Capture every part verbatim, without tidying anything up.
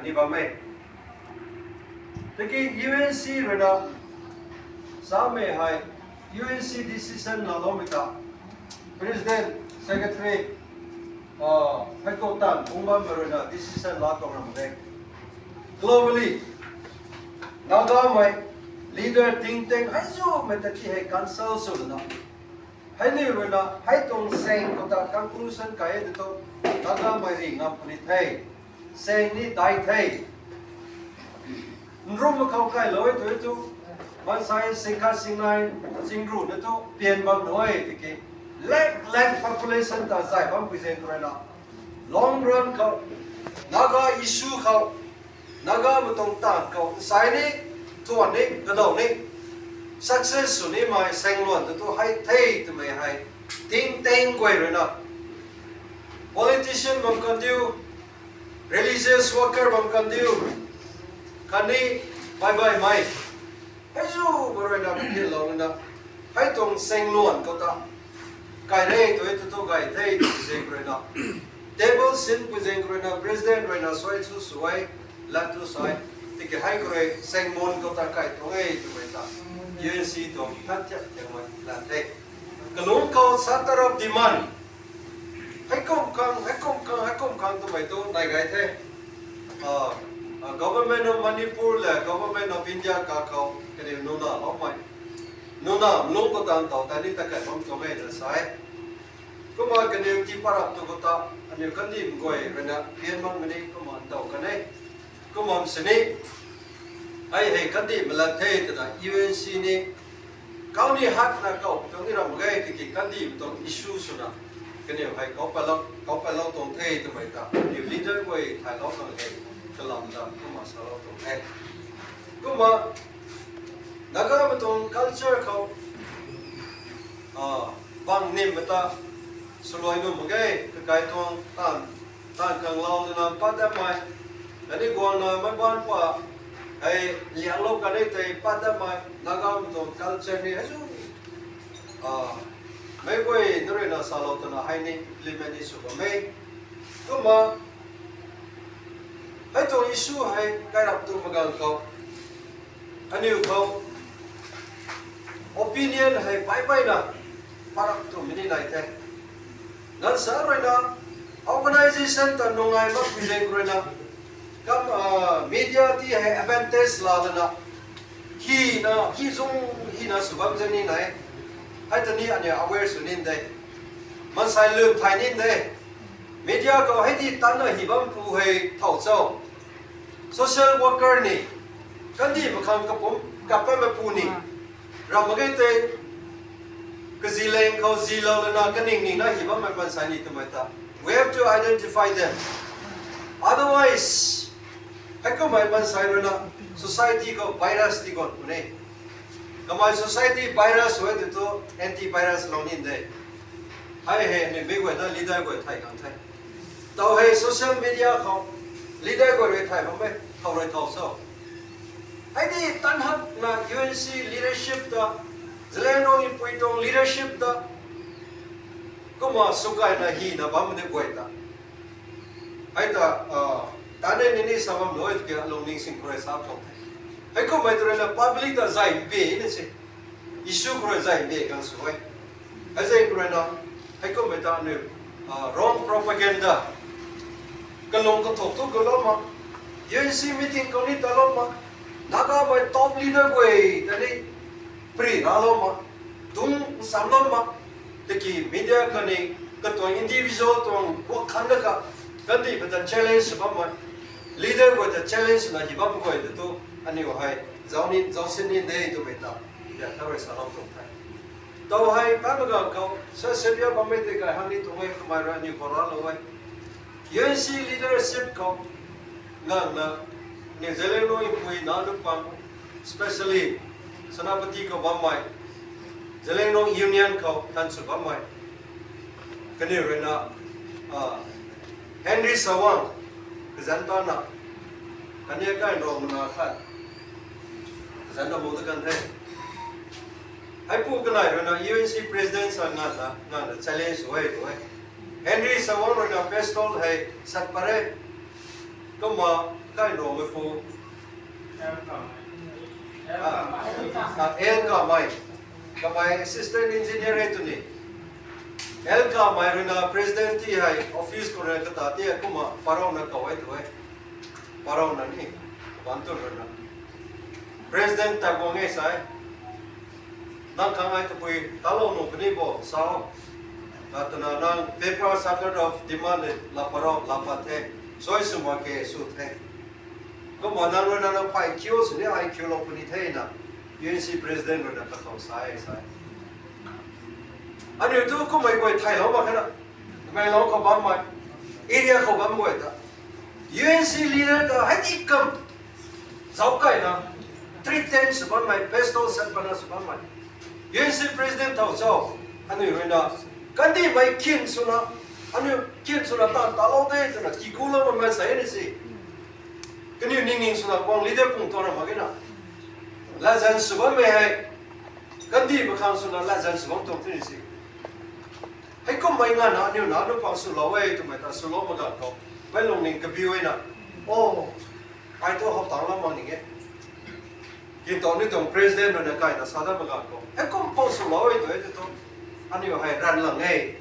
Ni bam e. Tiki U N C ruina samei hei, U N C decision na loumei ta, President, Secretary, hei kou tan phung bammei ruina decision la tuang ram de. Globally, Nagamei leader ting teng hei zumei ta ti hei consult sw lana, hei ni ruina hei tuang seng khou ta conclusion kai e tei thu, Nagamei ri ngam puni the, seng ni dai the. Nrummei khou kailou e tu e tu, maansei singkhat singnai, singru na thu pian bam nu e tiki, lakh lakh population ta zay bampui zaeng khou ruina, long run khou, Naga issue khou, Nagamei tuang taanv khou nsai ni, thuan ni, kadaw ni success sw nimei seng luan ta thu hei the twmei hei, ting teng guay ruina, politician bam kandiu, religious worker bam kandiu, khatni baih baihmei, hei zumei ruina katianlou ruina, hei tuang seng luan khou ta kai re tu e tu thu kai the tw zaeng khou ruina, table sin pui zaeng khou ruina President ruina suai thu suai, lat thu suai, tiki hei khou rui seng luan khou ta kai tuang e twmei ta, U N C tuang than thiak thiakmei lat the. Kalung khou charter of demand, heikum khang, heikum khang, heikum khang twmei tu nai gay the. Government of Manipur le Government of India kakhou kaniw nuna loumei, nuna mlung khou tan taw ta ni ta kai bam tuang e na sa e. Kumna kaniw tii parap tu khou ta, aniw kandih mguay ruina pian makmei ni kumna ntaw kan e. Kumna sini, hei hei kandihmei lat the twna U N C ni, kau ni hakna kau tuang ni ram ge tiki kandihmei tuang issue swna, kaniw hei kau patlou, kau patlou tuang the twmei ta, kaniw leader guay thaylou tuang e, kalam ta kumna salou tuang e. Kumna, Nagamei tuang culture khou, bang nimmei ta, swluai nu mak ge, kakai tuang taanv, taanv khang lou twna pat datmei, khatni guangna meic baanc pa, hei lianglou kan e tei pat datmei, Nagamei tuang culture ni hei zu, meic guay na ruina salou twna hei ni implement ni sw bam e. Kumna, hei tuang issue hei kairap tu magang khou, aniw khou opinion hei baih baihna parap twmei ni nai the. Ganvsa ruina, organisation ta nungai makpui zaeng ruina, kam, media ti hei advantage la lana, hina, hi zung, hina sw bam zaeng ni nai. Hei ta ni aniw aware sw nin de. Maansei lun thay nin de. Media khou hei di tanna hi bam pu hei thow cho. Social worker ni, kandihmei khang kapumc, kapatmei pu ni, ram mak ge tei, kazileng khou zilou lana kaning nina hi bammei maansei ni twmei ta, we have to identify them. Otherwise, heikummei maansei ruina society khou virus ti gan puni. Kamei society virus e tw thu antivirus lou nin de. Hei hei ni mei guay ta leader guay thay khang the. Taw hei social media khou leader guay rui thay bammei thow rui thow cho. Hei di tan hakna U N C leadership ta, Zeliangrong Ipui tuang leadership ta, kumna swkaina hina bammei ni guay ta, hei ta, tanei nini sa bam nu e tiki alungning sing khou rui sa tuang the. Heikummei tu ruina public ta zay mbi na se, issue khou rui zay mbi kan sw e. Hei zaeng khou ruina, heikummei ta aniw, wrong propaganda, kalung kathuk thu kalou ma, U N C meeting khou ni talou ma, Nagamei top leader guay ta ni pri raclou ma, dungc nchamlou ma, tiki media khatni katuang individual tuang guak khan na ka, kandihmei ta challenge sw bammei, leader guay ta challenge swna hi bam guay ta thu, aniw hei zauc ni, zauc sin ni de twmei ta, ya tha rui salou tuang the. Taw hei pat magang khou sa sebia bammei tei kai hang ni tuang e, kamei rui aniw khou raclou e. U N C leadership khou ngangna, aniw Zeliangrong Ipui na lu pang, especially Senapati khou bammei, Zeliangrong Union khou tan sw bammei, kaniw ruina, Henry Sawang, kazanc tana, kaniw kai Rongmana khat, kazanc na mu ta kan the. Heipu kanei ruina U N C president sa ngangna, ngangna challenge sw e tu e. Henry Sawang ruina pistol hei sat pat e. Kumna Kai Rongmei pu. L Kamei. Kamei assistant engineer e tw ni. L Kamei ruina president ti hei office khou rui kata ti kumna parou na kau e tw e. Parou na ni. Ban tu ruina. President ta guang e sa e. Nang khang ai tabui talou nuh puni bo, sa o. Ka twna nang paper circular of demand la parou, la pat the. Soi sw mak khe, sw the. Kumna nang ruina nang phay kiu sini ai kiulou puni the na. U N C president ruina kakhou sa e, sa e. Aniu tu kummei guay thaylou mak khe na. Tamenglong khou bammei, area khou bam guay ta. U N C leader ta hei ti kam. Zauc kaina, threaten sw bammei, pistol set pana sw bammei. U N C president thau cho, aniu ruina. Kandihmei kin swna, aniu kin swna tan talou de twna, tikulou bammei sa ni si. Kaniw ningning swna guang leader pung tuang ra mak e na. Latzan sw bammei hei, kandihmei khang swna latzan sw bam tuang the ni si. Heikummei nganvna aniu na nu pang swlou e twmei ta swlou mak ganv khou, mei lungning kabiu e na. O, ai tu how tangc lam mak ning e. Kin tau ni tuang president ruina kaina sa dat mak ganv khou, heikum pang swlou e tw e tu tu. Aniu hei ranv lang e.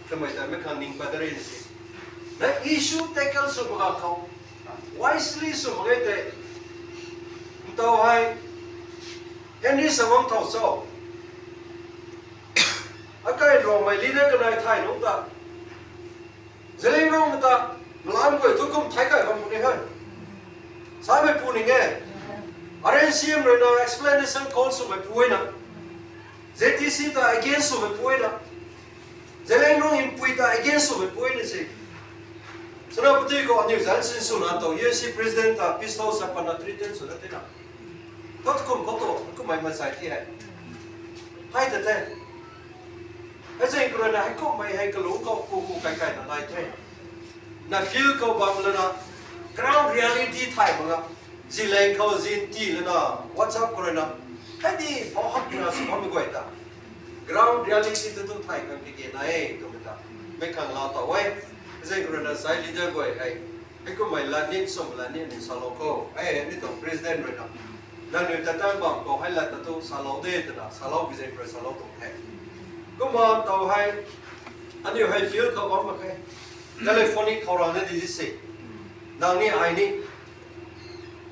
Twmei ta mei khang ning pat da ri ni si. Na issue tackle sw mak ganv khou, wisely sw mak ge tei. Ntau hei, Henry Sangam thau cho. Akai Rongmei leader kanei thay nungc ta. Zeliangrong ta, malam guay tu kum thai kai bam puni he. Samei pu ning e. R N C M ruina explanation call swmei pu e na. Z T C ta against swmei pu e na. Zeliangrong Inpui ta against swmei pu e na si. Senapati khou aniu zanc sinswna tau U N C president ta pistol sa pana threaten sw na tina. Tat kum khou tu, kummei mansei ti hei. Hei ta the. Hei zang khou ruina heikummei hei kalung khou ku ku kai kaina nai the. Na field khou bam lana, ground reality thay mak nga. Zileng khou zin ti lana, WhatsApp khou ruina. Hei di, pau hak na sw bammei guay ta. Ground reality tu tu thay khang kage na e, twmei ta. Mei khang lau tau e. Hei zang khou ruina sai leader guay hei. Heikummei lat ni, sum lat ni, ni salou khou. Hei, ni tuang president ruina. Nangniw ta tan bam khou hei lat ta tu salou de twna, salou bizeng rui salou tuang the. Kumna tau hei, aniu hei field khou bam mak khe. Telephonic khou rana di si. Nang ni ai ni.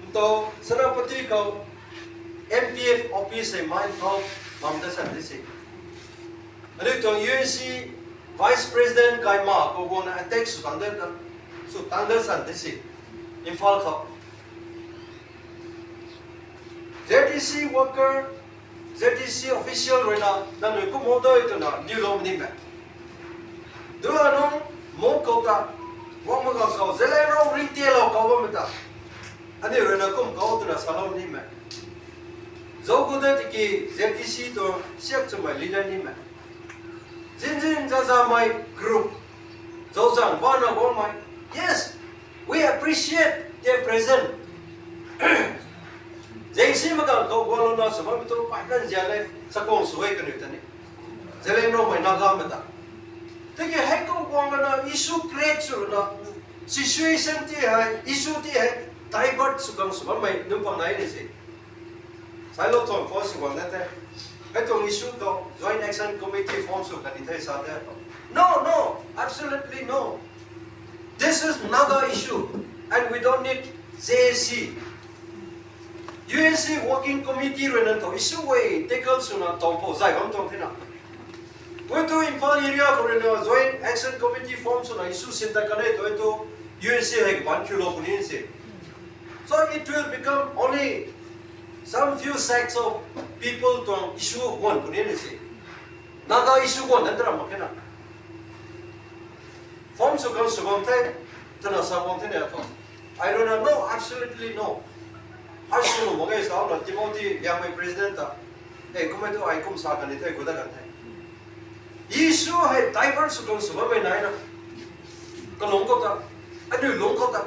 Ntou Senapati khou M P F office hei mai khou bam ta san di si. Aniu tuang U N C Vice President kaima khou guangna attack sw tang dat, sw tang dat san di si. Imphal khou Z T C worker, Z T C official ruina, nangniw kum ho doi twna, niwlou nimei. Dula nung, mo khou ta, guang mak ganv khou, Zeliangrong ring tialou khou bammei ta. Aniu ruina kum khou twna salou nimei. Zauc khou de tiki Z T C tu siak chwmei leader nimei. Zinzin zazamei group. Zauczang bana guangmei. Yes, we appreciate their presence. Zengsi magang khou guanglouna sw bammei tu paikan zia le, chakhwang sw e kaniw ta ni. Zeliangrongmei Nagamei ta. Tiki hei khou guanglouna issue create sw lana, situation ti hei, issue ti hei, divert sw gang sw bammei nunc pang nai ni si. Sailou tuang force guang na the. Hei tuang issue khou Joint Action Committee form sw kani the sa the. No, no, absolutely no. This is Naga issue and we don't need Z A C. U N C Working Committee ruina tho issue hei tackle swna tho pou zay bam tuang thena. Koi tu Imphal area khou ruina Joint Action Committee form swna issue sin ta kanei tho tu U N C hei kapan kiulou puni si. So it will become only some few sects of people tuang issue guan puni si. Naga issue guan na tara mak khe na. Form sw khang sw bam the, twna sa bam the na khou. Ai ruina no, absolutely no. Ai sw nuh mak ge sa na Timothy Liangmei president ta. E, kummei tu ai kum sa kani the, gu dat kan the. Issue hei divert sw khang sw bammei nai na. Kalung khou ta, aniu lung khou ta.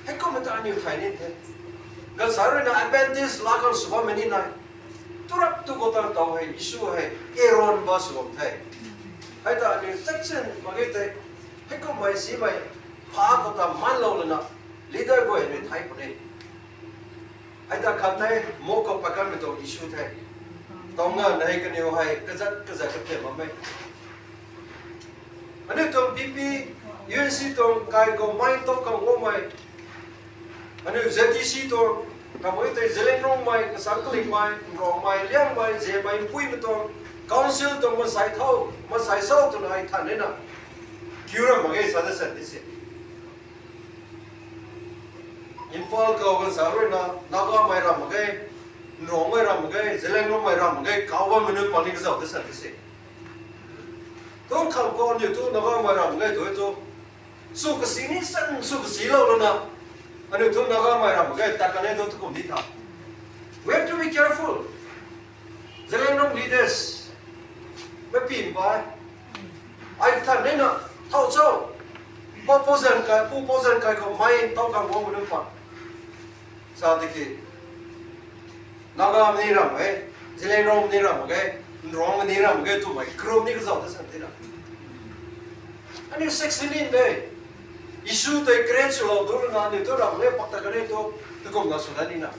Hei kummei ta aniu thay ni the. Ganv sa ruina advantage la khang sw bammei ni nai. Turap tu khou ta tau hei issue hei Aaron ba sw bam the. Hei ta aniu section mak ge the. Hei kummei simei pha khou ta manlou lana. Leader guay ni thai puni. Hei ta khat the, mo khou pakanmei tuang issue the. Tau nga nei kaniw hei kazat kazat kathem bammei. Aniu tuang P P, U N C tuang kai khou mei tau khang guangmei. Aniu Z T C tuang, kamei tei Zeliangrongmei, kasang kalimei, Nrongmei, Liangmei, Zemei, Mpuimei tuang, council tuang masai thau, masai sau twna ai than nina. Kiu ram mak ge sa da san di se. Imphal khou kan sa ruina, Nagamei ram mak ge, Nrongmei ram mak ge, Zeliangrongmei ram mak ge, kau bammei nunc pang ni kazauh da san di se. Tuang khang khou aniu tu Nagamei ram mak ge tu tu. Sw kasi ni san sw kasi lou lana. Aniu tu Nagamei ram mak ge, tat kan e tu tu kum di tha. We have to be careful. Zeliangrong leaders, mei pin bai. Ai than nina, thau cho. Pu Pozan kai, Pu Pozan kai khou mei tau khang guangmei nunc pang. Sa tiki, Naga ni ram e, Zeliangrong ni ram e, Nrong ni ram e, twmei group ni kazauh ta san tina. Aniu section ni de, issue tei create swlou du lana, aniu tu ram e, pak ta kan e tu, tu kum na sw da nina.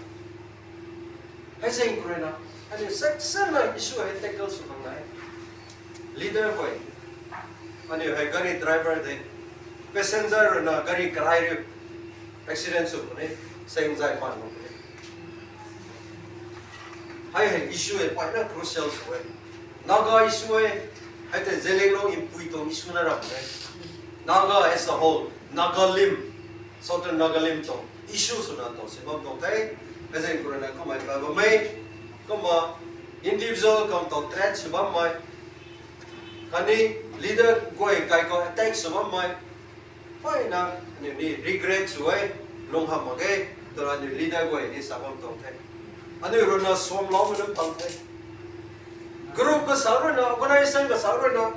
Hei zeng khou ruina, aniu section na issue hei tackle sw khang nai. Leader guay. Aniu hei gari driver de. Passenger ruina gari karai riu. Accident sw puni. Seng zai pan mak puni. Hei hei issue hei paina crucial sw e. Naga issue hei. Hei tei Zeliangrong Inpui tuang issue na ram e. Naga as a whole, Nagalim, Southern Nagalim tuang issue swna tuang si bam tuang the. Hei zeng khou ruina kummei pa bammei, kumna individual khang tuang threat sw bammei, khatni leader guay kai khou attack sw bammei, paina aniu ni regret sw e, lung hamh mak ge, twna aniu leader guay ni sa bam tuang the. Aniu ruina suamloumei nunc pang the. Group kasa ruina, organization kasa ruina,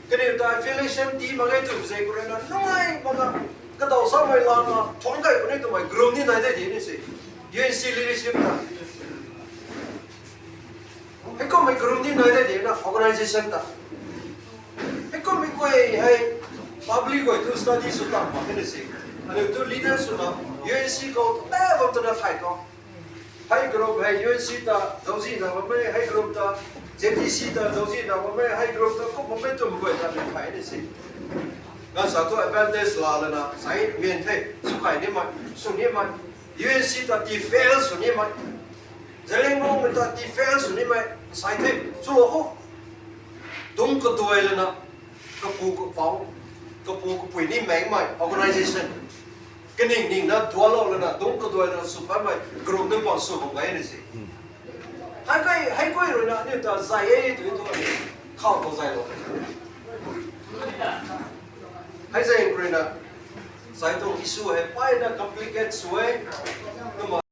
kaniw ta affiliation ti mak ge tw zeng khou ruina, nungai mak na, kadaw samei lana, thuang kai puni twmei group ni nai de di ni se. U N C leadership ta. Heikummei group ni nai de di na, organization ta. Heikummei guay hei, public guay tu study sw ta mak khe ni se. Aniu tu leader swna, U N C khou, ta bam twna thay khou. Hei group hei U N C ta zauczihna bammei, hei group ta Z T C ta zauczihna bammei, hei group ta kum bammei twmei guay ta ni thay ni se. Ganv sa thu advantage la lana, sai mian the, sw kai nimei, sw nimei, U N C ta ti fail sw nimei, Zeliangrongmei ta ti fail sw nimei, sai the, swlou khou. Dungc kaduai lana, kapu kapau, kapu kapui ni mengmei, organization. Kaning ningna dualou lana, dungc kaduai lana sw patmei, group nunc pang sw bam gay ni se. Hei kai, hei kai ruina, aniu ta zay e, tu tu ni, khou khou zaylou. Hei zay ruina, zay tuang issue hei, paina complicate sw e, kumna